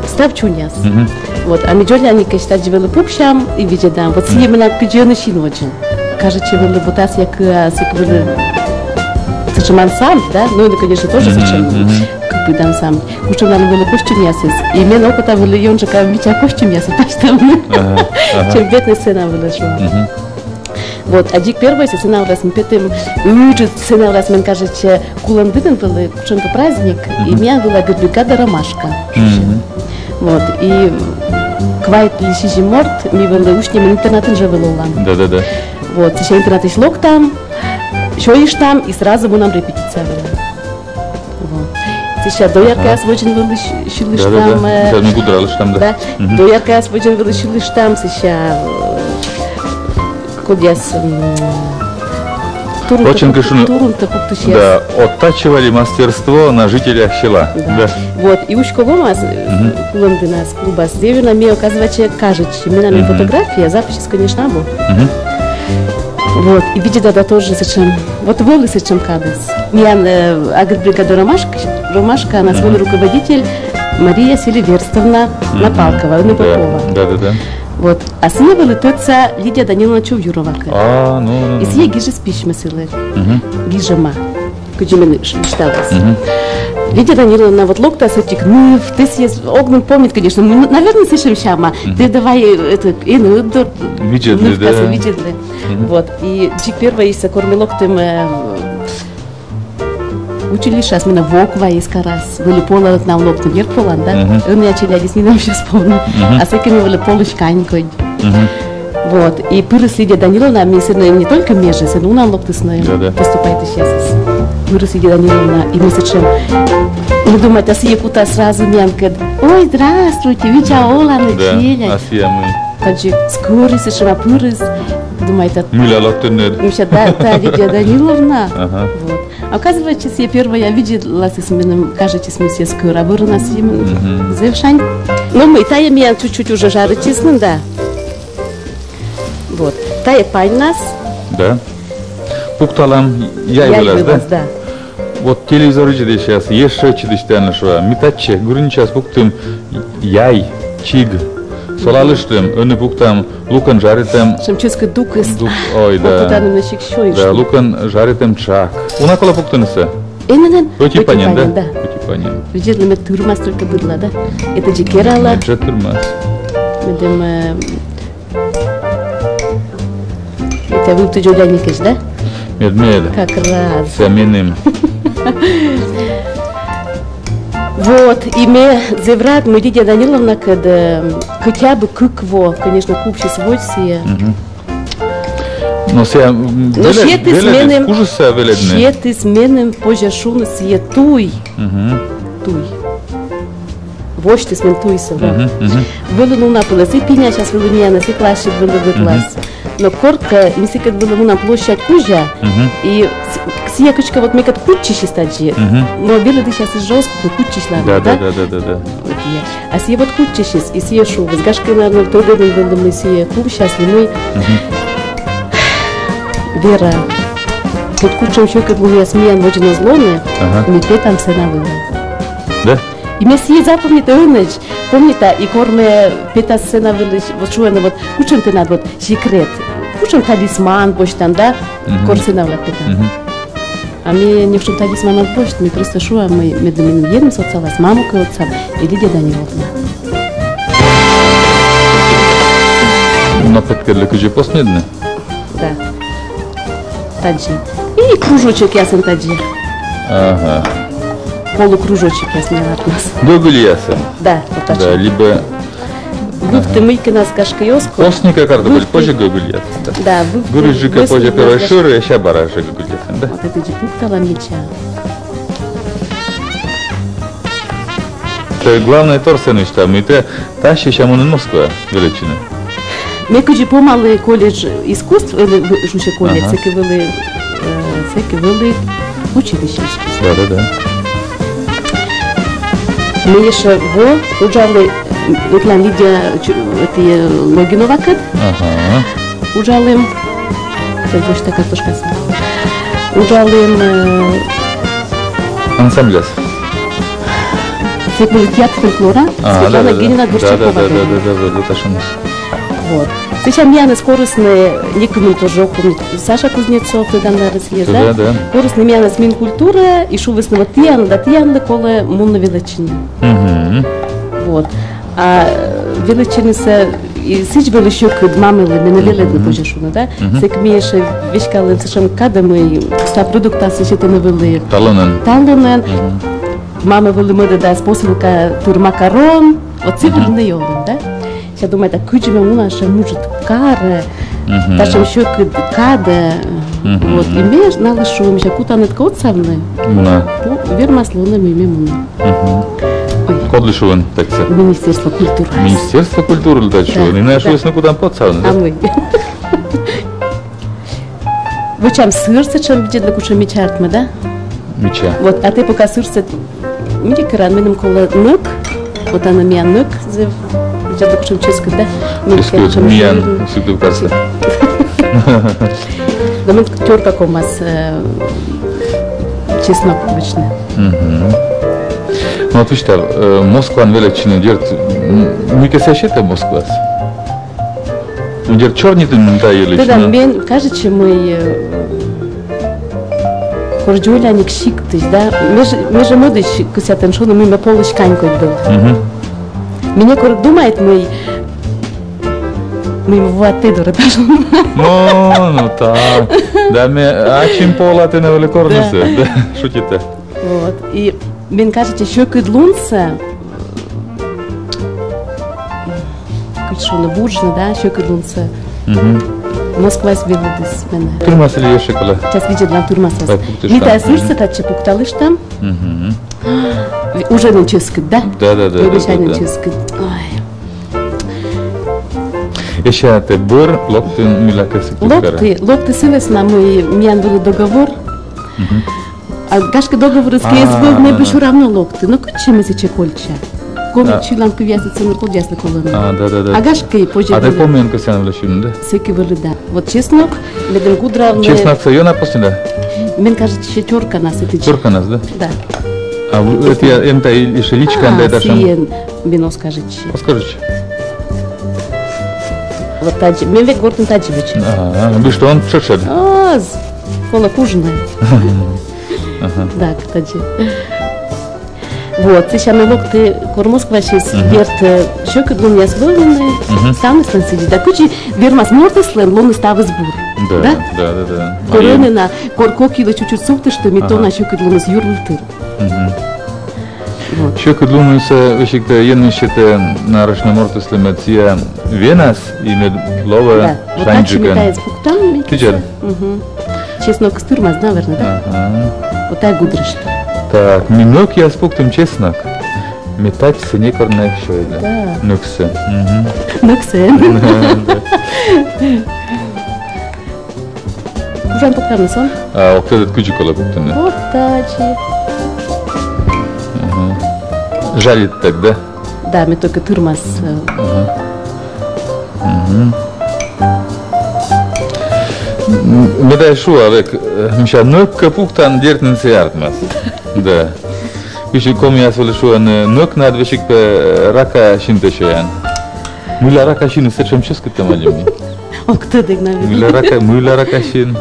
став чуньяс. Мгм. Вот. А ми дзоляникӧсь тадзи вӧлі пуксям и видзӧдам. Вот сійӧ менам кыдзи ӧні син водзын. Кажитчӧ вӧлі, вот ас якыяс, сійӧ вӧлі сэтшӧм ансамбль, да? Ну, это, конечно, тоже сэтшӧм, мгм, кык ансамбль. Кутшӧм налы вӧлі костюмъясыс. И мен окота вӧлі ёнджыка мича костюмъясӧс пасьтавны. Ага, ага. Чем беднӧй сцена вылын, шуам. Мгм. Вот, а дзик первойсӧ сцена вылас ми петім, ыджыд сцена вылас, мен кажитчӧ, Кулӧмдінын вӧлі кутшӧмкӧ праздник, и миян вӧлі агитбригада «Ромашка». Мгм. Вот, и квайт ли сизим морт ми вӧлі Усть-Нямӧн интернатын жӧ вӧлі олам. Да, да, да. Вот, сэсся интернатысь локтам, сёйыштам и сразу мунам репетиция вылӧ. Вот. Сэсся дояркаяс водзын вӧлі сьы-, сьылыштам, э, да, да, да. Сэсся ми гудралыштам, да. Да. Мгм. Дояркаяс водзын вӧлі сьылыштам, сэсся, э, кодъяс, м, турунтӧ пук-, турунтӧ пуктысьяс. Да, оттачивали мастерство на жителях села. Да. Да. Вот, и уськӧ лоас, э, Кулӧмдінас клубас зэв ёна ме, оказывается, кажитчи. Менам фотография, записьыс, конечно, абу. Мгм. Вот, и видзӧда да, тоже сэтшӧм Вот вӧлі сэтшӧм кадыс. Миян, э, агитбригада «Ромашка», «Ромашка», ас вӧлі руководитель Мария Селиверстовна Напалкова, ӧні Попова. Да, да, да. Вот. А сійӧ вӧлі тӧдса Лидия Даниловна Чувьюрова кӧ. А, ну, ну, и сійӧ гижис письмӧ сылы. Гижӧма. Кыдзи меным ш-, шуалӧ. Лидия Даниловна вот локтас ӧтик ныв, тэ сійӧс ог нин помнит, конечно, ну, наверно, сэтшӧм сяма. Тэ давай, э, это, эн ӧтдор. Видзӧдлы, да. Видзӧдлы. Вот. И дзик первойсӧ, кор ми локтім, э, училищеас, менӧ вок вайис карас. Вӧлі полӧн на локтім, дерт, полӧн, да? Ӧнія челядьыс нинӧм эз повны. А сэки ми вӧлі полысь канькодь. Вот. И пырис Лидия Даниловна, ми сэні не только ме жӧ, сэні унаӧн локтісны, да, да, поступайтысьясыс. Пырис Лидия Даниловна, и ми сэтшӧм, ми думайтам, сійӧ кутас сразу миянкӧд: «Ой, здравствуйте, видза оланныд, да, челядь». А сійӧ мый? Тадзи скорӧ сэтшӧма пырис, думайтам, мыйла локтӧны. Мися, да, да, Лидия Даниловна. Ага. Вот. Оказывается, сійӧ первойя видзӧдласыс, меным кажитчис, мый сійӧ скӧра бӧрынас сійӧ меным. Зэв шань. Но мый, тайӧ миян чуть-чуть уже жаритчис нин, да. Вот. Тайӧ паньнас. Да. Пукталам яй вылас, да? Яй вылас, да. Вот телевизор видзӧдысьяс, ещӧ ӧтчыдысь тані шуа. Ми татчӧ гырничаыс пуктім яй, чиг. Солалыштім, ӧні пуктам лукӧн жаритӧм. Сэтшӧм чӧскыд дукыс. Дук, ой, да. Вот тані на сиксёй. Да, лукӧн жаритӧм тшак. Уна колӧ пуктынысӧ? Эн, эн, эн. Ӧти паньӧн, да? Ӧти паньӧн. Видзӧдлы, мед тырмас только быдла, да? Это дзик керала. Мед жӧ тырмас. Медым, э, это вывті дзоляник эз, да? Мед, мед. Как раз. Сійӧ меным. Вот, и ме зэв рад, мый Лидия Даниловнакӧд, э, хотя бы кык во, конечно, купсис водз сійӧ. Но сійӧ, м, но велӧ-, сетіс велӧдіс, меным, кужис сійӧ велӧдны. Сетіс меным, позьӧ шуны, сійӧ туй. Туй. Восьтіс мен туйсӧ, да. Вӧлі нин уна пӧлӧс и пинясьяс вӧлі миянӧс, и классик вӧлі, вӧлі класс. Но коркӧ ми сыкӧд вӧлім уна площадь кузя, и с-, сійӧ кыдзкӧ вот мекӧд кутчысис тадзи. Но велӧдысьясыс жӧ оз кут, но кутчысь ладнӧ, да? Да, да, да, да, да. Вот и я. А сійӧ вот кутчысис, и сійӧ шуис, гашкӧ, наверно, тӧдӧны вӧлі, мый сійӧ кувсяс ли мый. Вера, вот кутшӧм сьӧкыдлунъяс миян водзын оз лоны, ми петам сцена вылӧ. Да? И ме сійӧс запомнита ӧнӧдз, помнита, и кор ме пета сцена вылысь, вот шуӧны, вот кутшӧм тэнад вот секрет, кутшӧм талисман босьтан, да, кор сцена вылад петан. А ме некутшӧм талисман ог босьт, ме просто шуа, мый медым меным енмыс отсалас, мамукӧй отсав, и Лидия Даниловна. Но петкӧдлы, кыдзи посмӧдны. Да. Тадзи. И кружочекъясӧн тадзи. Ага. Полукружочекъясӧн артмас. Гӧгыльясӧн. Да, вот так. Да, либӧ Вывті мыйкӧ нин, гашкӧ, оз ков. Посни кӧ картопель, позьӧ гӧгыльяс. Да, вывті. Гырысьджык кӧ, позьӧ первой шӧрӧ, сэсся бара жӧ гӧгыльяс, да? Вот этадзи пукталам мича. Тэ главнӧй торсӧ нӧшта, мый тэ татчӧ сэсся мунін Москваӧ велӧдчыны. Ме кыдзи помалі колледж искусств, э, в-, шусьӧ колледж, ага, сэки вӧлі, э, сэки вӧлі училище искусств. Да, да, да. Ме ещӧ во уджалі, м, ӧтлаын Лидия Чу-, эти, э, Логиновакӧд. Ага. Уджалім. Кӧть босьта картошкасӧ. Уджалім, э, ансамбляс. Сэк вӧлі театр фольклора. А, Светлана, да, да, да, Генина, да, да, Горчакова. Да, да, да, да, да, да, да, да. Вот. Сэсся миянӧс корисны, некымын тоже ог помнит, Саша Кузнецов, тӧдан, наверно, сійӧс, да? Да, да. Корисны миянӧс Минкультураӧ, и шуисны, вот тіянлы да тіянлы колӧ мунны велӧдчыны. Мгм. Вот. А, э, велӧдчынысӧ, и сідз вӧлі сьӧкыд мамӧлы, менӧ велӧдны, позьӧ шуны, да? Мгм. Сэк ми ещӧ веськалім сэтшӧм кадӧ, мый став продуктъяссӧ сетӧны вӧлі талунӧн. Талунӧн. Мгм. Мамӧ вӧлі мӧдӧдас посылка тыр макарон, вот сы вылын и олім, да? Сэсся думайта, кыдзи ме муна сэтшӧм мужик карӧ, татшӧм сьӧкыд кадӧ, вот, и ме налы шуи, мися, кутанныд кӧ отсавны, муна. Вермас лоны, мый ме муна. Мгм. Ой. Кодлы шуин татчӧ? Министерство культуры. Министерство культуры татчӧ шуин. Да, да. И найӧ шуисны, кутам отсавны, да? А мый. Вӧчам сыр, сэтшӧм, видзӧдлы, кутшӧм мича артмӧ, да? Мича. Вот, а тэ пока сырсӧ мыйкӧ керан, меным колӧ нӧк. Вот ӧні миян нӧк зэв. Видзӧдлы, кутшӧм чӧскыд, да? Нӧк. Чӧскыд, керан, миян сыктывкарса. Но мынь тёрка ковмас, э, чеснок вӧчны. Мгм. Ну, вот висьтав, э, Москваын велӧдчыны, дерт, м, мыйкӧ сійӧ сетӧ Москвас. Дерт, сёрнитны нин та йылысь. Да, да, но мен кажется, мый, э, кор дзоляник сиктысь, да. Ме жӧ, ме жӧ мӧдысь кӧсъя тэн шуны, мый ме полысь канькодь вӧв. Мгм. Ме некор думайт, мый, мый ме воа тэ дорӧ тажын. Ну, ну так. Да, ме ачым пола тэнӧ вӧлі корнысӧ. Да. Да, шутита. Вот. И мен кажется, сьӧкыдлунсӧ, кыдз шуны, вуджны, да, сьӧкыдлунсӧ. Мгм. Москвас велӧдіс менӧ. Тырмас ли ещӧ колӧ? Час видзӧдлам, тырмас. Ай, пуктыштам. Ми тайӧс выльсӧ татчӧ пукталыштам. Мгм. Уже нин чӧскыд, да? Да, да, да, да, да. Чӧскыд. Ой. Ещӧ тэ бӧр локтін мыйлакӧ сы пушкарӧ. Локті, локті сы вӧсна, мый миян вӧлі договор. Мгм. А гашкӧ, договорыс кӧ эз вӧв, ме бы всё равно локті. Но кытчӧ ме сэтчӧ кольчча? Коми сьыланкывъясыс ӧні кодъяслы колӧны. А, да, да, да. А гашкӧ, и позьӧ. А тэ комиӧн кӧсъян вӧлі сьывны, да? Сэки вӧлі, да. Вот чеснок, медым гудравны. Чесноксӧ ёна посни, да? Мен кажется, ещӧ тёрканас эти. Тёрканас, да? Да. А в-, это я, эн та и-, ещӧ личкаӧн да, а, да, сійӧн мен оз кажитчы. Оз кажитчы. Вот тадзи. Мен век гортын тадзи вӧчны. Ага, ага. Быштӧ он тшӧтш-ӧ? Оз. Колӧ кужны. Ага. Так, тадзи. Вот, сэсся ме локті, кор Москвасьыс, мгм, дерт, э, сьӧкыдлунъяс вӧліны, мгм, ставныслӧн сідзи. Да кыдзи вермас мортыслӧн лоны ставыс бур. Да, да? Да, да, да. Кор ӧні на, кор кок йылысь чуть-чуть сувтыштӧ, мед, ага, тонас сьӧкыдлуныс юр вылтыр. Мгм. Вот. Сьӧкыдлуныс, э, весиг тэ Енмыс сетӧ нарошнӧ мортыслы, мед сійӧ венас и мед лоӧ, да, вот шаньджыкӧн. Тадзи ми тайӧс пуктам, ми кисӧ. Мгм. Чеснокыс тырмас, наверно, да? Ага. Вот тайӧ гудрышт. Так, ми нӧкъяс пуктім чеснок. Ме татчӧ некор на ещӧ, да? Да. Нӧксӧ. Мгм. Нӧксӧ. Да, да. Ужан поткавны сэн? А, ог тӧд, кыдзи колӧ пуктыны. Вот тадзи. Ага. Жалит так, да? Да, ме только тырмас, э. Ага. Мгм. М, ме тай шуа век, э, мися, нӧк кӧ пуктан, дерт нин сійӧ артмас. Да. Кыдзи комияс вӧлі шуӧны, нӧкнад весиг пӧ, э, рака синтӧ сёян. Мыйла рака синыс сэтшӧм чӧскыд тӧма либӧ? Ог тӧд эг на. Мыйла рака, мыйла рака син?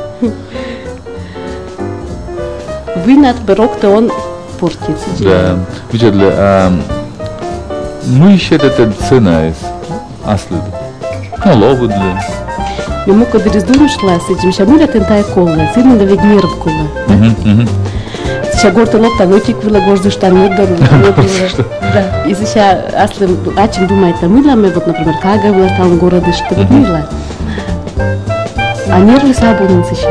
Войнад пӧ рок-то он портит. Да. Видзӧдлы, а мый сетӧ тэ сценаыс аслыд? Ну, ловыдлы. Ме мукӧд дырйиыс думыштлі сідзи, мися, мыйла тэн тайӧ колӧ, сэн нин ведь нерв колӧ. Мгм, мгм. Сэсся гортӧ локтан, ӧтик вылӧ гождыштан, мӧд дорӧ, мӧд дорӧ. Да. И сэсся аслым ачым думайта, мыйла ме вот, например, кага вылас талун горӧдышта, вот, мгм, мыйла. А нервыс абу нин сэсся.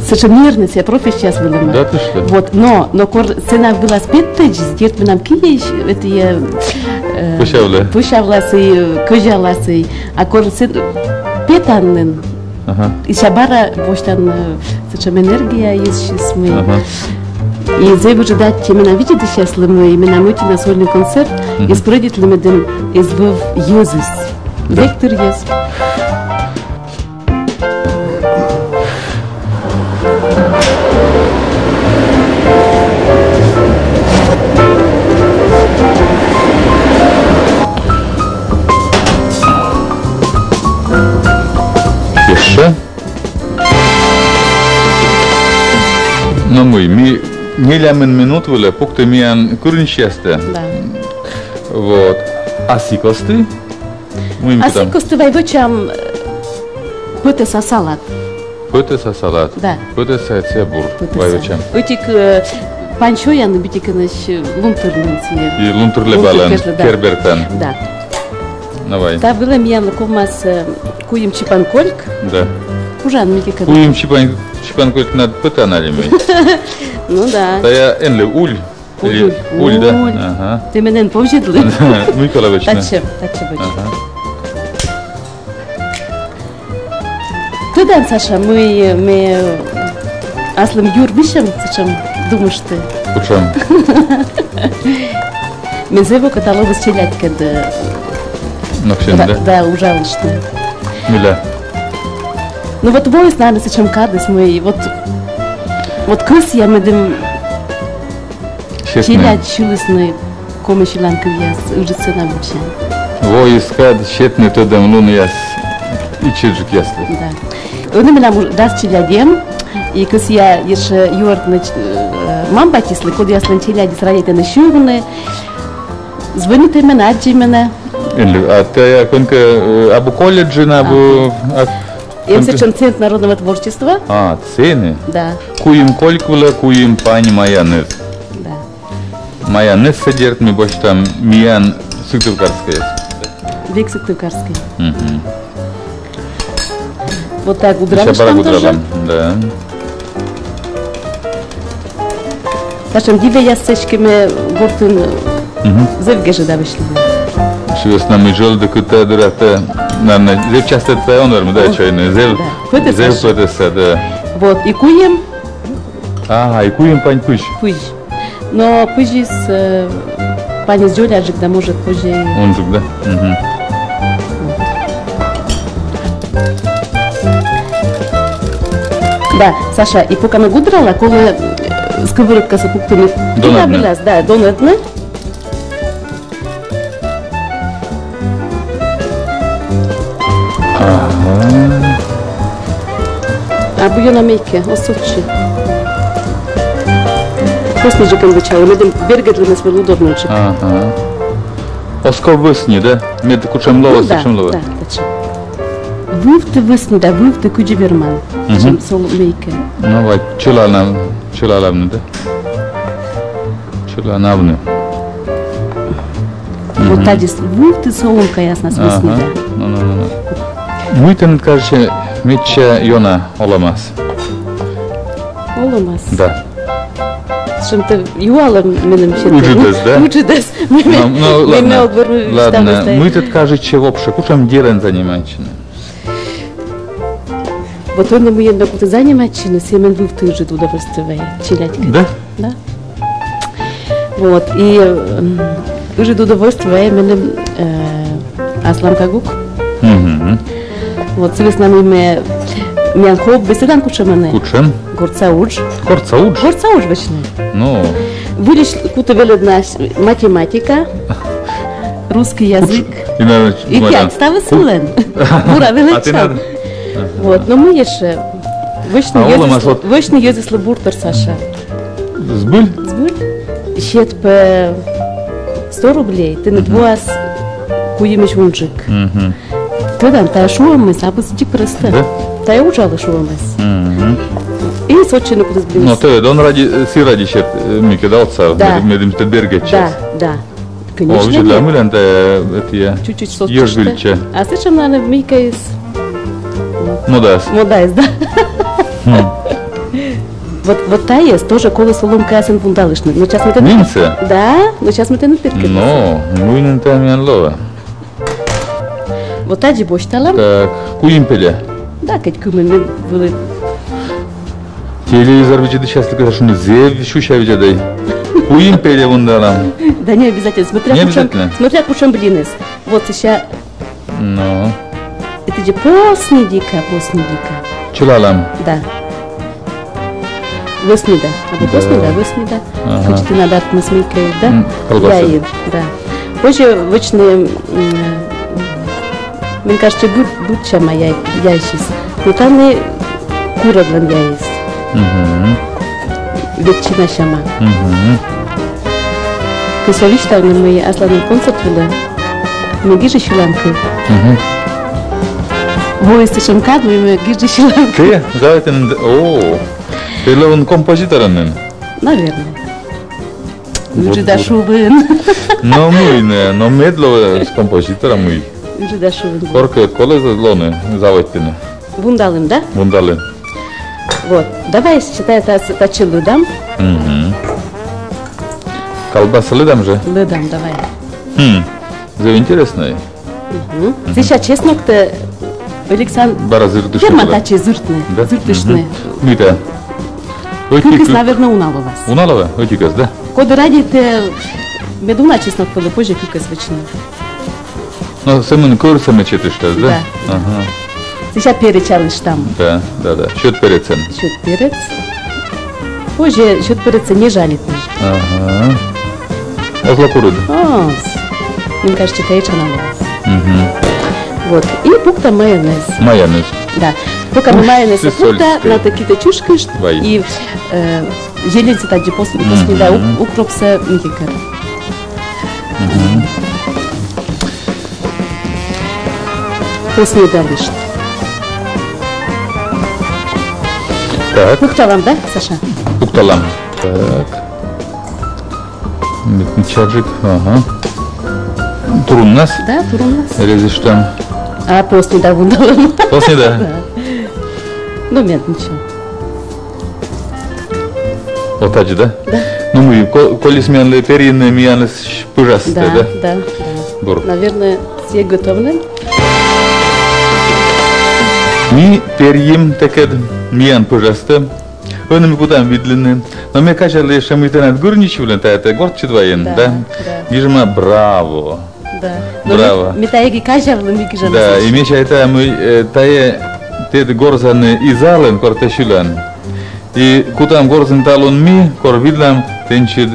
Сэтшӧм нервнӧй сійӧ профессияыс вӧлӧма. Да ты что? Вот, но, но кор сцена вылас петтӧдз, дерт, менам киӧй, это я, э, пӧсявласӧй, пӧсявласӧй, кӧзяласӧй. А кор сцен-, петан нин, ага, и сэсся бара босьтан, э, сэтшӧм энергия йӧзыс, мый. Ага. И зэв ыджыд аттьӧ менам видзӧдысьяслы, мый менам ӧти на сольный концерт, мгм, эз прӧйдитлы, медым эз вӧв йӧзыс. Да. Век тыр йӧз. Ещӧ? Но мый, ми нелямын минут вылӧ пуктім миян кырыньсьястӧ. Да. Вот. А сы кості? Мый ми кутам? А сы кості вай вӧчам, э, пӧтӧса салат. Пӧтӧса салат. Да. Пӧтӧса, сійӧ бур. Пӧтӧса. Вай вӧчам. Ӧтик, э, пань сёян, быттьӧкӧ нӧ, э, лунтыр нин сійӧ. И лунтыр лэбалан, лунтыр кежлӧ, да, кербертан. Да. Давай. Та вылӧ миянлы ковмас, э, куим чипан кольк. Да. Ужан, мыйкӧ кӧ. Куим чипан, чипан кольк на пӧтан али мый? Ну да. Тая энлы уль. Уль. Уль, да? Уль. Ага. Тэ менӧ эн повзьӧдлы. Мый колӧ вӧчны? Татчӧ, татчӧ вӧч. Ага. Тӧдан, Саша, мый ме аслым юр висьӧм сэтшӧм думышті. Кутшӧм? Ме зэв окота ловыс челядькӧд, э, ноксьыны, да? Да, ужалыштны. Мыйла? Ну вот воис, наверно, сэтшӧм кадыс, мый вот, вот кӧсъя, медым челядь сьылісны коми сьыланкывъяс ыджыд сцена вылын. Воис кад сетны тӧдӧм лунъяс ичӧтджыкъяслы. Да. Ӧні менам дас челядь эм, и кӧсъя ещӧ юӧртны, э, мам-батьыслы, кодъяслӧн челядьыс радейтӧны сьывны, звонитӧй менӧ, аддзӧй менӧ. Эн лы-, а тэ кӧнкӧ, э, абу колледжын, абу, а, эм сэтшӧм центр народного творчества. А, сэні? Да. Куим кольк вылӧ куим пань маяныд. Да. Маяныд сэтшӧм, дерт, ми босьтам миян сыктывкарскӧй. Век сыктывкарскӧй. Мгм. Вот так гудралыштам тоже. Гудралам, да. Сэтшӧм дивеяс эськӧ ме гортын зэв гежӧда вӧчлӧны. Сы вӧсна мый жӧлдыкыд тайӧ дыра, наверно, зэв частӧ тайӧ он вермы, да, чайны. Зэв, да, зэв пӧтӧсся, да. Вот, и куим. Ага, и куим пань пызь. Пызь. Но пызьыс, э, паньыс дзоляджык да, может, позьӧ. Унджык, да? Мгм. Да, Саша, и пока ме гудрала, колӧ, э, сковородкасӧ пуктыны. Донӧдны. Да, донӧдны. Ага. Абу ёна мыйкӧ, оз сотчы. Кӧсньыджыкӧн вӧчалӧ, медым бергӧдлыныс вӧлі удобнӧйджык. Ага. Оз ков вӧсни, да? Мед кутшӧм лоӧ, сэтшӧм лоӧ. Да, да, точно. Вывті вӧсни да вывті кыдзи верман. Мгм. Сэтшӧм солун мыйкӧ. Ну, вай, чылалавны, чылалавны, да? Чылалавны. Вот тадзи вывті солункаяснас вӧсни да. Ну, ну, ну, ну. Мый тэныд кажитчӧ медся ёна олӧмас? Олӧмас? Да. Сэтшӧм тэ юалӧ меным сэтшӧм. Ыджыдӧс, да? Ыджыдӧс. Ну, ну, ладно. Ладно. Мый тэд кажитчӧ вообще, кутшӧм делӧн занимайтчыны? Вот ӧні мыйӧн кута занимайтчыны, сійӧ мен вывті ыджыд удовольствие вайӧ, челядькӧд. Да? Да. Вот, и, м, ыджыд удовольствие вайӧ меным, э, аслам кагук. Мгм. Вот, сы вӧсна мый ме, миян хоббиыс тӧдан кутшӧм ӧні? Кутшӧм? Гортса удж. Гортса удж? Гортса удж вӧчны. Ну. Выльысь кута велӧдны математика, русский язык. И, наверно, и тайӧ ставыс сылӧн. Бура велӧдчан. Вот, но мый ещӧ? Вӧчны йӧзыслы, вӧчны йӧзыслы буртор, Саша. Збыль? Збыль. Сет пӧ сто рублей, тэныд воас куимысь унджык. Мгм. Тӧдан, тайӧ шуӧмыс абу сідзи прӧстӧ. Да? Тайӧ уджалӧ шуӧмыс. Мгм. И сотчыны кутас блиныс. Но тэ дон ради, э, сы ради сет, э, мыйкӧ да отсав, да, мед-, медым тэ бергӧдчас. Да, да. Конечно. О, видзӧдлы, мыйкӧ тайӧ, э, тайӧ. Чуть-чуть сотчыштӧ. Йӧз выльчӧ. А сэтшӧм, наверно, мыйкӧыс. Модаыс. Модаыс, да. Хм. Вот, вот тайӧс тоже колӧ солункаясын вундалыштны. Но час ме тэныд... Нинсӧ? Да, но час ме тэныд перкӧд. Но, мый нин тайӧ миян лоӧ? Вот тадзи босьталам. Так, куим пельӧ. Да, кӧть кымын вӧлі. Телевизор видзӧдысьяслы кӧ шуны, зэв сюся видзӧдӧй. Куим пельӧ вундалам. Да не обязательно. Не обязательно. Смотря кутшӧм, смотря кутшӧм блиныс. Вот сейчас. Ну. Это же посни дика, посни дика. Чылалам. Да. Вӧсни да. Абу посни да, вӧсни да. Ага. Кыдз тэнад артмас мыйкӧ, да? М, колбаса. Яйӧн, да. Позьӧ вӧчны, м, мен кажитчӧ, быд-, быдсяма яй-, яйысь. Но тані курӧдлӧн яйыс. Мгм. Ветчина сяма. Мгм. Кӧсъя висьтавны, мый асланым концерт вылӧ ме гижи сьыланкыв. Мгм. Воис сэтшӧм кад, мый ме гижи сьыланкыв. Тэ? Давай тэ нин, о. Тэ лоин композиторӧн нин? Наверно. Вот, ыджыда шувын. Но мый нӧ, но мед лоӧ композиторӧн, мый. Ыджыда шувын. Коркӧ колӧ лоны, заводитны. Вундалін, да? Вундалін. Вот. Давай считай, та-, татчӧ лыдам. Мгм. Колбаса лыдам жӧ? Лыдам, давай. Хм. Зэв интереснӧ. Мгм. Мгм. Сэсся чесноктӧ, Александр, бара зыртыштны. Верман татчӧ зыртны. Да? Зыртыштны. Мгм. Мыйта? Кыкыс, наверно, уна лоас. Уна лоас, ӧтикӧс, да? Коді радейтӧ, мед уна чеснок вӧлі, позьӧ кыкӧс вӧчны. Но сӧмын кӧрсӧ мед сетыштас, да? Да. Ага. Сэсся перец алыштам. Да, да, да. Сьӧд перецӧн. Сьӧд перец. Позьӧ сьӧд перецсӧ не жалитны. Ага. Оз ло курыд? Оз. Мне кажется, это эчана лоас. Мгм. Вот. И пуктам майонез. Майонез. Да. Пока ми майонез пуктам, надо китӧ чышкышт. Вай. И, э, зеленьсӧ тадзи пос-, посни да, ук-, укропсӧ мыйкӧ. Мгм. Посни да лишт. Так. Пукталам, да, Саша? Пукталам. Так. Мичаджык, ага. Туруннас? Да, туруннас. Резыштам. А посни да вундалам. Посни да? Да. Ну, мед ничего. О, тадзи, да? Да. Ну, ми ко-, колис миянлы перйыны миянлысь пыжастӧ, да? Да, да, да. Бур. Наверное, все готовы? Ми перйим тэкӧд миян пыжастӧ. Ӧні ми кутам видлыны. Но ме казялі, ещӧ ми тэнад гырничи вылын, тайӧ тэ гортсьыд вайӧн, да? Да, да. Гижӧма «Браво». Да. Но браво. Ме, ме тайӧ эг казялы, ми гижам. Да, и ме чайта, мый, э, тайӧ тэд горзӧны и залын, кор тэ сьылан. И кутам горзыны талун ми, кор видлам тэнсьыд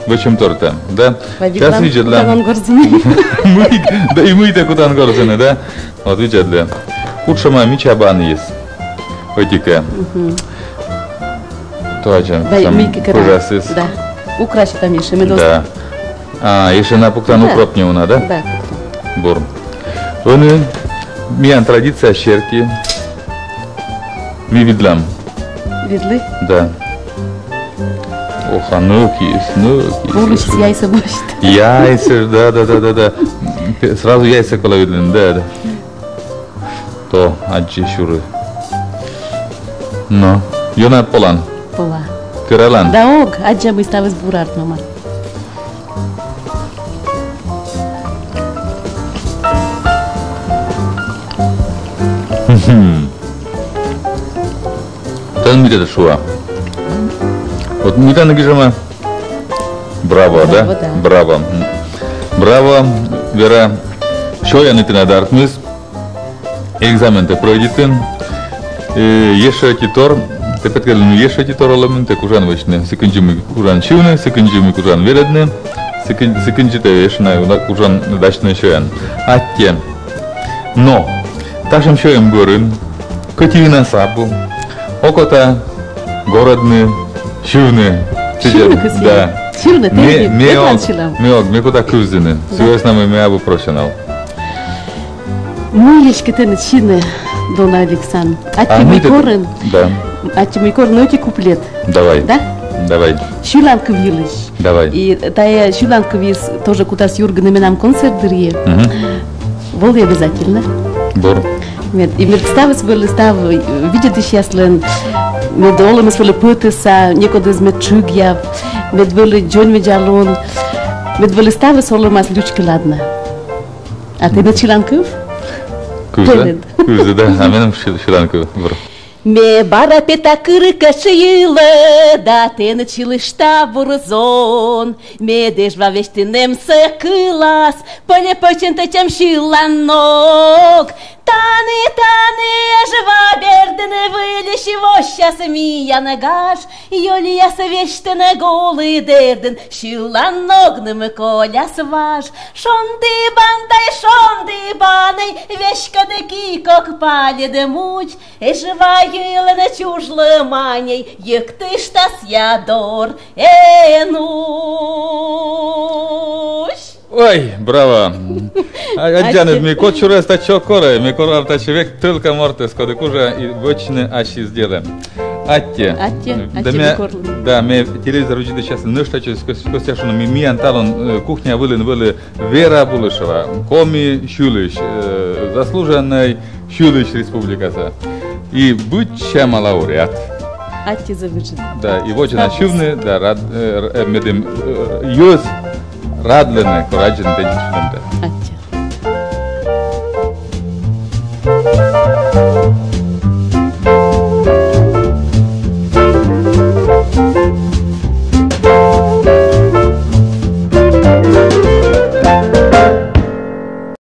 вӧчӧмторта, да? Час видзӧдлам. Кутан горзыны. Мый, да, и мый тэ кутан горзыны, да? Вот видзӧдлы. Кутшӧма мича банйыс. Ӧтикӧ. Мгм. Тайӧ сам пыжасыс. Да. Украситам ещӧ, медоз. Да. А, ещӧ на пуктан укроп неуна, да? Да, пуктан. Бур. Ӧні миян традиция серти ми видлам. Видлы? Да. Ох, а ну-ка, ну-ка. Полностью яйсӧ босьт. Яйсӧ, да, да, да, да, да. Сразу яйсӧ колӧ видлыны, да, да. То аддзи сюри. Но, ёна полан? Пола. Кӧралан? Да ог, аддза, мый ставыс бур артмӧма. Мгм. Тан мый тэ шуа? Вот мый тан гижӧма. Браво, да? Браво, да. Браво. М. Браво, вера. Сёян тэнад артмис. Экзамен тэ пройдитін. Э, ещӧ ӧтитор, тэ петкӧдлін, ещӧ ӧтитор олӧмын тэ кужан вӧчны. Сы кындзи мый кужан сьывны, сы кындзи мый кужан велӧдны, сы кын-, сы кындзи тэ ещӧ на, на кужан дасьны сёян. Аттьӧ. Но татшӧм сёйӧм бӧрын, кӧть и винас абу, окота горӧдны сьывны. Сьывны кӧсъя? Да. Сьывны, ме, тэ ме ог, ме ог, ме кота кывзыны. Да. Сы вӧсна мый ме абу профессионал. Мый эськӧ тэныд сины, дона Александр? Аттьӧ, мый корӧн. Да. Аттьӧ, мый корӧн ӧти куплет. Давай. Да? Давай. Сьыланкыв йылысь. Давай. И тайӧ сьыланкывйыс тоже кутас юргыны менам концерт дырйи. Мгм. Волы обязательно. Бур. Мед, и мед ставыс вӧлі, став, э, видзӧдысьяслӧн, мед олӧмыс вӧлі пӧтӧса, некод эз мед тшыгъяв, мед вӧлі дзоньвидзалун, мед вӧлі ставыс олӧмас лючки-ладнӧ. А тэныд сьыланкыв? Кывза? Тэныд. Кывза, да. А менам сьы-, сьыланкыв. Бур. Ме бара пета кыркӧтш йылӧ, да тэныд сьылышта бур зон. Мед Эжва весьтын эмсӧ кылас, пӧльӧ пӧчӧн тэчӧм сьыланног. Тані, тані Эжва бердын выльысь воссяс миян гаж. Ёлияс весьтӧны голы дердын, сьыланногным коляс важ. Шонді-бандай, шонді-банӧй, веськыд кик ог палӧд мудз. Эжва йылын чужлӧм аньӧй йӧктыштас ядор. Энусь. Ой, браво! А, аддзанныд, ми кодсюрӧ татчӧ ог корӧ, ми корам татчӧ век тӧлка мортӧс, коді кужӧ и вӧчны ассьыс делӧ. Аттьӧ. Аттьӧ, да, аттьӧ, ме, ми корлім. Да, ме телевизор видзӧдысьяслы нӧшта чӧж кӧс-, кӧсъя шуны, ми, миян талун, э, кухня вылын вӧлі Вера Булышева, коми сьылысь, э, заслуженнӧй сьылысь республикаса. И быдсяма лауреат. Аттьӧ зэв ыджыд. Да, и водзӧ на сьывны, да, рад-, э, р-, э, медым, э, йӧз радлӧны, кор аддзӧны тэнсьыд сьылӧмтӧ. Аттьӧ.